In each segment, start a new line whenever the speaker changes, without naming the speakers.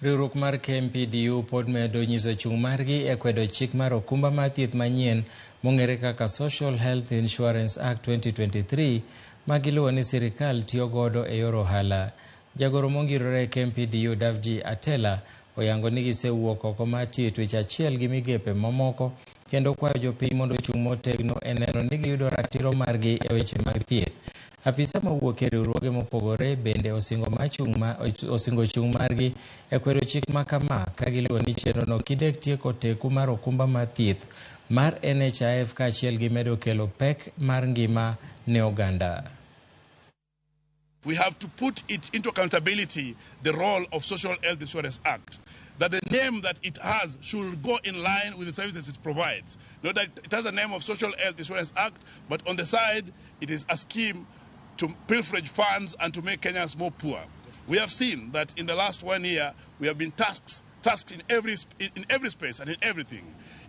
Riwruok mar KMPDU pod medo nyiso chung' margi e kwedo chik mar okumba mar thieth manyien mong'ere kaka Social Health Insurance Act 2023 ma giluwo ni sirikal tiyo godo e yor ohala. Jagoro mongirore e KMPDU Davji Atela oyango ni gisewuok oko mar tiyo e twech achiel gi migepe mamoko kendo kwayo jopiny mondo ochung' motegno e neno ni giyudo ratiro margi e weche mag thieth. Apisa mawuok e riwruoge mopogore bende osingo osingo chung' margi e kwedo chik ma kama ka giluwo ni chenrono kidek tieko teku mar okumba mar thieth mar NHIF kaachiel gi medo kelo pek mar ngima ne oganda.
We have to put it into accountability, the role of Social Health Insurance Act. That the name that it has should go in line with the services it provides. Not that it has a name of Social Health Insurance Act, but on the side, it is a scheme to pilferage funds and to make Kenyans more poor. We have seen that in the last one year, we have been tasked in every space and in everything.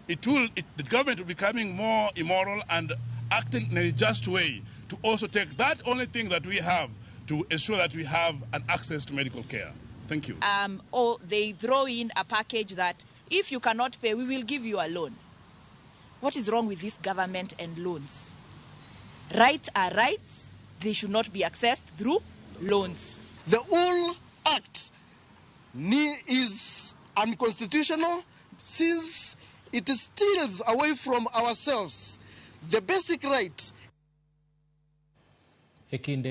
The government will be becoming more immoral and acting in a just way to also take that only thing that we have to ensure that we have an access to medical care. Thank you.
Or they throw in a package that if you cannot pay, we will give you a loan. What is wrong with this government and loans? Rights are rights. They should not be accessed through loans.
The whole act is unconstitutional since it steals away from ourselves the basic right.
E kinde